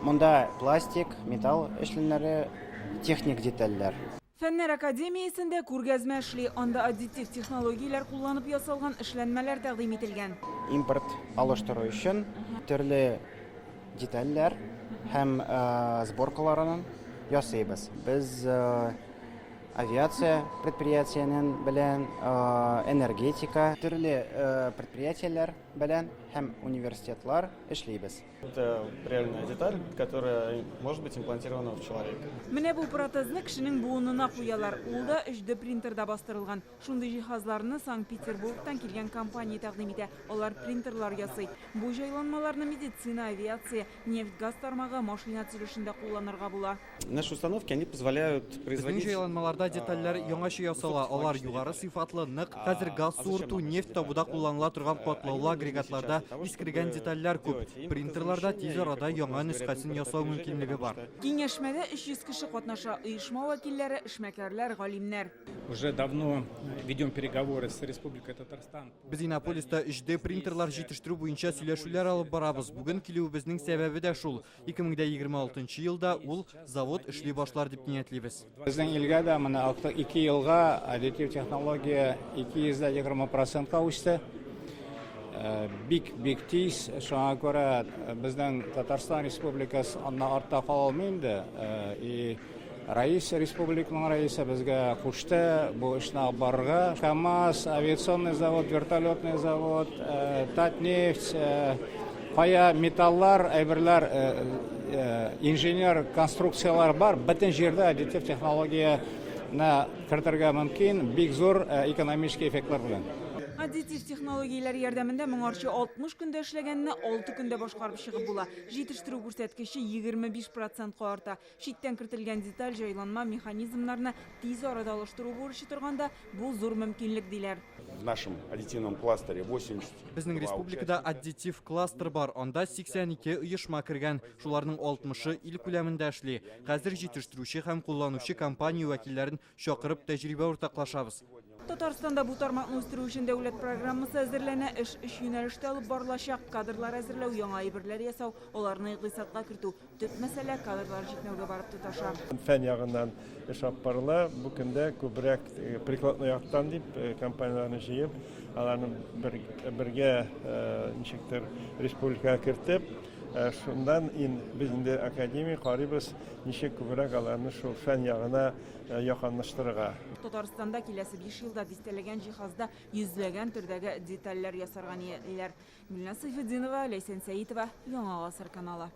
Монда пластик, металл эшләнмәләре, техник детальләр. Фәннәр академиясендә күргәзмә эшли, анда аддитив технологияләр кулланып ясалган эшләнмәләр тәкъдим ителгән. Импорт алыштыру өчен төрле детальләр һәм сборкаларын ясыйбыз. Без авиация предприятиенең белән, энергетика, төрле предприятиеләр белән һәм университетлар эшлибез. Это реальная деталь, которая может быть имплантирована в человека. Менә бу протезны кешенең буынына куялар. Ул да 3D принтерда бастырылган. Шундый җиһазларны Санкт-Петербургтан килгән компания тәкъдим итә. Алар принтерлар ясый. Бу җайланмаларны медицина, авиация, нефть-газ тармагы, машина төзелешендә кулланырга була. Наши установки, они позволяют Безнең производить җайланмаларда детальләр яңача ясала, алар югары сыйфатлы, нык. Хәзер газ суырту, нефть табуда кулланыла торган катлаулы агрегатларда искергән детальләр күп. Принтерларда тиз арада яңа нөсхәсен ясау мөмкинлеге бар. Киңәшмәдә 300 кеше катнаша, оешма вәкилләре, эшмәкәрләр, галимнәр. Уже давно ведем переговоры с Республикой Татарстан. Без Иннополиста 3D принтерлар җитештерү буенча сөйләшүләр алып барабыз. Бүген килүебезнең сәбәбе дә шул. 2026 елда ул завод эшли башлар дип ниятлибез. Безнең илгә дә менә актык ике елга аддитив технология 220 процентка үсте. Бик бик тиз. Шуңа күрә безнең Татарстан Республикасы аннан артта кала алмый инде. И рәис, республиканың рәисе безгә кушты бу эшне алып барырга. КАМАЗ, авиационный завод, вертолетный завод, Татнефть, кая металлар, әйберләр, инженер конструкцияләр бар, бөтен җирдә аддитив технологияне кертергә мөмкин, бик зур экономический эффектлар белән. Аддитив технологияләр ярдәмендә моңарчы 60 көндә эшләгәнне 6 көндә башкарып чыгып була. Җитештерү күрсәткече 25 процентка арта. Читтән кертелгән деталь, җайланма, механизмнарны тиз арада алыштыру бурычы торганда, бу зур мөмкинлек, диләр. В нашем аддитивном кластере 82 Безнең республикада аддитив кластер бар, анда 82 оешма кергән, шуларның 60-ы ил күләмендә эшли. Хәзер җитештерүче һәм кулланучы компания вәкилләрен чакырып тәҗрибә уртаклашабыз. Татарстанда бу тармакны үстерү өчен дәүләт программасы әзерләнә. Эш өч юнәлештә алып барылачак, кадрлар әзерләү, яңа әйберләр ясау, аларны икътисадка кертү. Төп мәсьәлә кадрлар җитмәүгә барып тоташа. Фән ягыннан эш алып барыла. Бу көндә күбрәк прикладной яктан дип компанияләрне җыеп, аларны бер, бергә ничектер республикага кертеп, шуннан ин, без инде академия карыйбыз, ничек күбрәк аларны шул фән ягына якынлаштырырга. Татарстанда киләсе биш елда дистәләгән җиһазда йөзләгән төрдәге детальләр ясарга ниятлиләр. Гөлназ Сәйфетдинова, Ләйсән Сәитова, Яңа Гасыр каналы.